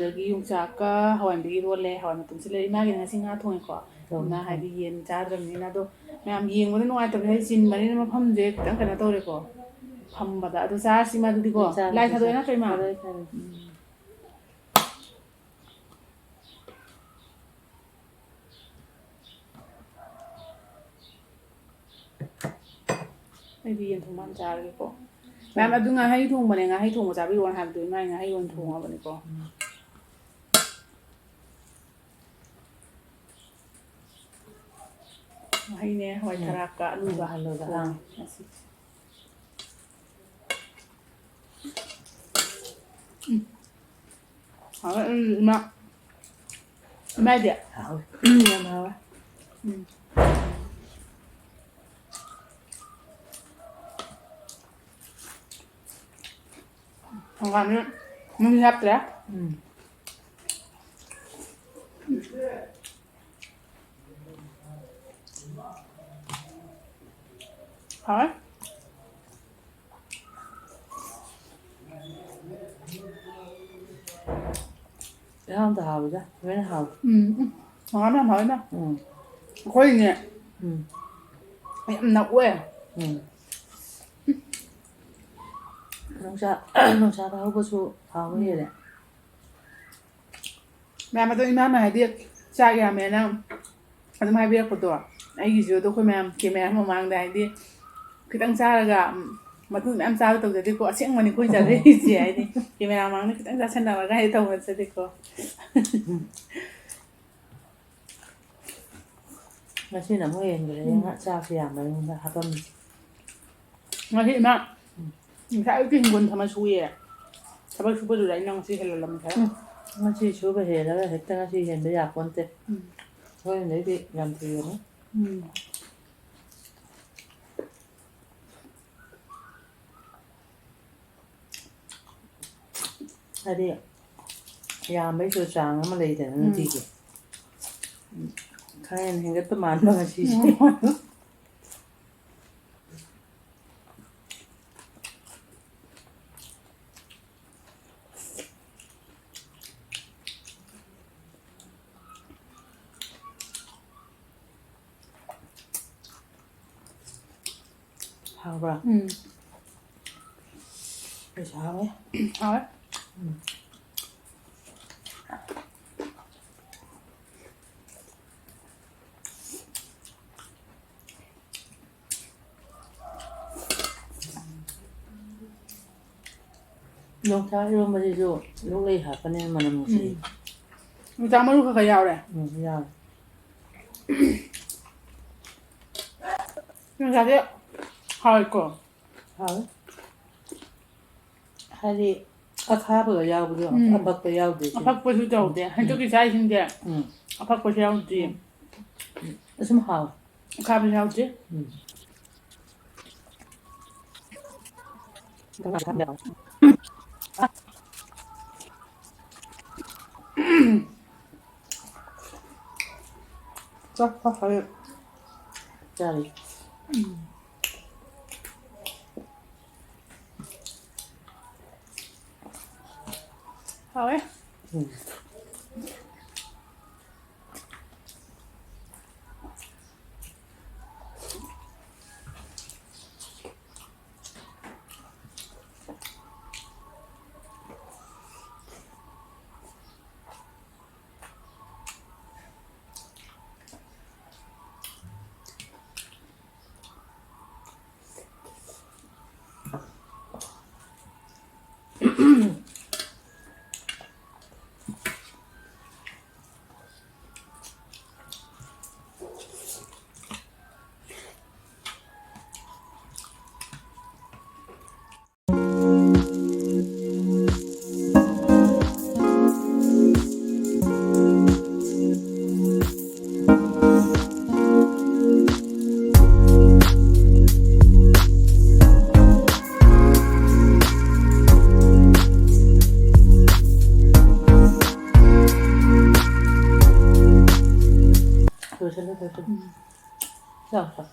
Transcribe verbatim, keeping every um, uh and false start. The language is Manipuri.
ꯑꯗꯒꯤ ꯌꯣꯡꯆꯥꯛꯀ ꯍꯋꯥꯏ ꯃꯨꯕꯤꯒ ꯏꯔꯣꯜꯂꯦ꯫ ꯍꯋꯥꯏ ꯃꯇꯣꯟꯁꯦ ꯂꯩ꯫ ꯏꯃꯥꯒꯤꯅ ꯉꯁꯤ ꯉꯥ ꯊꯣꯡꯉꯦꯀꯣ꯫ ꯊꯣꯡꯉꯦ, ꯑꯗꯨꯅ ꯊꯣꯡꯉꯦ꯫ ꯍꯥꯏꯗꯤ ꯌꯦꯟ ꯆꯥꯗ꯭ꯔꯕꯅꯤꯅ꯫ ꯑꯗꯣ ꯃꯌꯥꯝ ꯌꯦꯡꯕꯗ ꯅꯨꯡꯉꯥꯏꯇꯕꯅꯤꯅ, ꯍꯥꯏꯗꯤ ꯆꯤꯟꯕꯅꯤꯅ ꯃꯐꯝꯁꯦ ꯈꯤꯇꯪ ꯀꯩꯅꯣ ꯇꯧꯔꯦꯀꯣ꯫ ꯐꯝꯕꯗ꯫ ꯑꯗꯣ ꯆꯥꯔꯁꯤ ꯏꯃꯥ ꯑꯗꯨꯗꯤꯀꯣ꯫ ꯆꯥꯔꯁꯤ, ꯂꯥꯏ ꯊꯥꯗꯣꯛꯑꯦ ꯆꯥꯔꯁꯤ꯫ ꯅꯠꯇ꯭ꯔꯣ ꯏꯃꯥ? ꯊꯥꯗꯣꯛꯑꯦ, ꯊꯥꯗꯣꯛꯑꯦ꯫ ꯎꯝ꯫ ꯑꯩꯗꯤ ꯌꯦꯟ ꯊꯣꯡꯕ ꯍꯥꯟꯅ ꯆꯥꯔꯒꯦꯀꯣ꯫ ꯃꯌꯥꯝ, ꯑꯗꯨ ꯉꯥꯍꯩ ꯊꯣꯡꯕꯅꯦ, ꯉꯥꯍꯩ ꯊꯣꯡꯕ ꯆꯥꯕꯤꯌꯣꯅ ꯍꯥꯏꯕꯗꯣ ꯏꯃꯥꯏ ꯉꯥꯍꯩ ꯑꯣꯏꯅ ꯊꯣꯡꯉꯕꯅꯤꯀꯣ꯫ ꯉꯥꯍꯩꯅꯦ, ꯍꯋꯥꯏ ꯎꯝ꯫ ꯊꯔꯥꯛꯀ ꯑꯂꯨꯒ ꯎꯝ, ꯑꯂꯨꯒ, ꯊꯣꯡꯉꯦ ꯑꯥ꯫ ꯉꯁꯤ꯫ ꯎꯝ꯫ ꯍꯥꯎꯋꯦ, ꯎꯝ, ꯏꯃꯥ꯫ ꯏꯃꯥꯏꯗꯤ? ꯍꯥꯎꯋꯦ꯫ ꯌꯥꯝ ꯍꯥꯎꯋꯦ꯫ ꯎꯝ꯫ ꯍꯪꯒꯥꯝꯁꯨ ꯃꯍꯤ ꯍꯥꯞꯇ꯭ꯔꯦ꯫ ꯎꯝ꯫ ꯍꯥꯎꯋꯦ꯫ ꯏꯟꯖꯥꯡꯗ ꯍꯥꯎꯋꯤꯗ, ꯂꯣꯏꯅ ꯍꯥꯎꯋꯤ꯫ ꯎꯝ, ꯎꯝ꯫ ꯍꯪꯒꯥꯝ ꯌꯥꯝ ꯍꯥꯎꯋꯤꯗ꯫ ꯎꯝ꯫ ꯑꯩꯈꯣꯏꯅꯦ ꯎꯝ꯫ ꯌꯥꯝ ꯅꯛꯑꯦ꯫ ꯎꯝ꯫ ꯅꯨꯡꯁꯥ, ꯅꯨꯡꯁꯥꯗ ꯍꯧꯕꯁꯨ ꯍꯥꯎꯕ ꯎꯝ꯫ ꯍꯦꯜꯂꯦ꯫ ꯃꯌꯥꯝ ꯑꯗꯣ ꯏꯃꯥꯅ ꯍꯥꯏꯗꯤ ꯆꯥꯛ ꯌꯥꯝꯃꯦꯅ ꯑꯗꯨꯝ ꯍꯥꯏꯕꯤꯔꯛꯄꯗꯣ, ꯑꯩꯒꯤꯁꯨ ꯑꯗꯣ ꯑꯩꯈꯣꯏ ꯃꯌꯥꯝ ꯀꯦꯃꯦꯔꯥ ꯃꯃꯥꯡꯗ ꯍꯥꯏꯗꯤ ꯈꯤꯇꯪ ꯆꯥꯔꯒ, ꯎꯝ, ꯃꯇꯨꯡ ꯃꯌꯥꯝ ꯆꯥꯕ ꯇꯧꯖꯗꯦꯀꯣ, ꯑꯁꯦꯡꯕꯅꯤ ꯑꯩꯈꯣꯏ ꯆꯥꯖꯔꯤꯁꯦ ꯍꯥꯏꯗꯤ ꯀꯦꯃꯦꯔꯥ ꯃꯃꯥꯡꯗ ꯈꯤꯇꯪ ꯆꯥꯁꯟꯅꯔꯒ ꯍꯥꯏꯗꯤ ꯇꯧꯖꯗꯦꯀꯣ꯫ ꯉꯁꯤꯅ ꯑꯃꯨꯛ ꯍꯦꯟꯈ꯭ꯔꯦ, ꯎꯝ꯫ ꯉꯥ ꯆꯥꯛꯁꯦ ꯌꯥꯝꯕꯅꯤꯅ ꯍꯥꯞꯄꯝꯃꯤ꯫ ꯉꯁꯤ ꯏꯃꯥ ꯎꯝ꯫ ꯉꯁꯥꯏ ꯑꯌꯨꯛꯀꯤ ꯍꯤꯡꯒꯣꯜ ꯊꯝꯕ ꯁꯨꯏꯌꯦ꯫ ꯊꯕꯛ ꯁꯨꯕꯗꯨꯗ ꯑꯩꯅ ꯉꯁꯤ ꯍꯦꯜꯍꯜꯂꯝꯃꯦ ꯈꯔ꯫ ꯎꯝ꯫ ꯉꯁꯤ ꯁꯨꯕ ꯍꯦꯜꯂꯒ ꯍꯦꯛꯇ ꯉꯁꯤ ꯍꯦꯟꯕ ꯌꯥꯄꯣꯟꯇꯦ꯫ ꯎꯝ꯫ ꯍꯣꯔꯦꯟꯗꯩꯗꯤ ꯌꯥꯝ ꯊꯨꯖꯅꯤ꯫ ꯎꯝ꯫ ꯍꯥꯏꯗꯤ ꯌꯥꯝꯕꯩꯁꯨ ꯆꯥꯡ ꯑꯃ ꯂꯩꯗꯅ ꯎꯝ꯫ ꯅꯨꯡꯇꯤꯒꯤ꯫ ꯎꯝ꯫ ꯈꯔ ꯍꯦꯟꯅ ꯍꯦꯟꯒꯠꯄ ꯃꯥꯟꯕ ꯉꯁꯤꯁꯦ꯫ ꯎꯝ꯫ ꯍꯥꯎꯕ꯭ꯔꯥ? ꯎꯝ꯫ ꯑꯩꯁꯨ ꯍꯥꯎꯋꯦ꯫ ꯍꯥꯎꯋꯦ꯫ ꯎꯝ꯫ ꯌꯣꯡꯆꯥꯛ ꯏꯔꯣꯝꯕꯁꯤꯁꯨ ꯂꯣꯛꯂꯩ ꯍꯥꯞꯄꯅꯤꯅ ꯃꯅꯝ ꯅꯨꯡꯁꯤ꯫ ꯎꯝ꯫ ꯌꯣꯡꯆꯥꯛ ꯃꯔꯨ ꯈꯔ ꯈꯔ ꯌꯥꯎꯔꯦ꯫ ꯎꯝ, ꯌꯥꯎꯔꯦ꯫ ꯌꯣꯡꯆꯥꯛꯁꯦ ꯍꯥꯎꯋꯦꯀꯣ꯫ ꯍꯥꯎꯋꯦ꯫ ꯍꯥꯏꯗꯤ ꯑꯈꯥꯕꯒ ꯌꯥꯎꯕꯗꯣ, ꯎꯝ꯫ ꯑꯄꯛꯄ ꯌꯥꯎꯗꯦ ꯁꯤꯗꯤ꯫ ꯑꯄꯛꯄꯁꯨ ꯇꯧꯗꯦ꯫ ꯎꯝ꯫ ꯍꯟꯗꯛꯀꯤ ꯆꯥꯛꯁꯤꯡꯁꯦ ꯎꯝ꯫ ꯑꯄꯛꯄꯁꯨ ꯌꯥꯎꯗꯦ꯫ ꯎꯝ꯫ ꯑꯁꯨꯝ ꯍꯥꯎꯋꯦ꯫ ꯑꯈꯥꯕꯁꯨ ꯌꯥꯎꯗꯦ꯫ ꯎꯝ꯫ ꯆꯥꯛ ꯐꯥꯐꯔꯦ꯫ ꯆꯥꯔꯤ꯫ ꯎꯝ꯫ ꯍꯥꯎꯋꯦ꯫ ꯎꯝ꯫ ꯂꯣꯏꯁꯜꯂꯣ, ꯂꯣꯏꯁꯜꯂꯣ꯫ ꯎꯝ꯫ ꯆꯥꯎ, ꯆꯥꯎ꯫